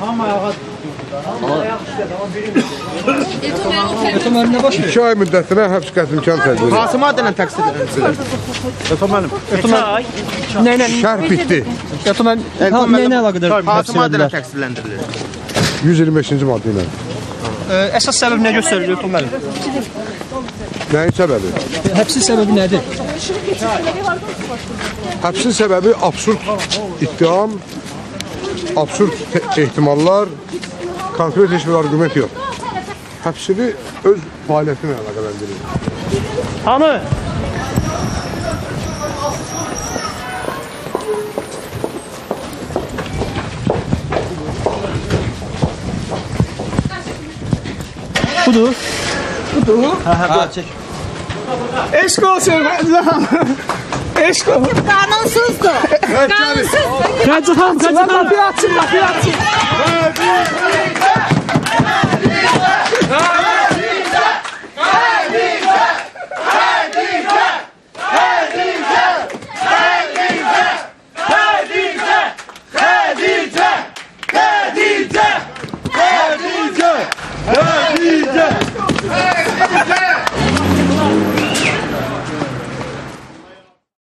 Hamı ayağa durdu. Hamı ayaq işlədi, amma biri 2 ay müddətinə həbs qəti imkan tədbiri. Hansı maddə ilə təqsir edilir? Elton müəllim. Nə ilə? Şərh bitdi. Elton müəllim, nə ilə əlaqədar? Hansı maddə ilə təqsirləndirilir? 125-ci maddə ilə. Əsas səbəb nə göstərilir Elton müəllim? Nəyin səbəbi? Həbsin səbəbi nədir? Həbsin səbəbi absurd ittiham, absurd ehtimallar, konkret heç bir arqument yox. Həbsini öz fəaliyyəti ilə əlaqələndirir. Hanı? Budur. Budur. Hə, çək. Eşq olsun. Eşq olsun. Qanunsuzdur. Qanunsuzdur. Xəncəxan, Xəncəxan. Qapıyı açın, qapıyı açın.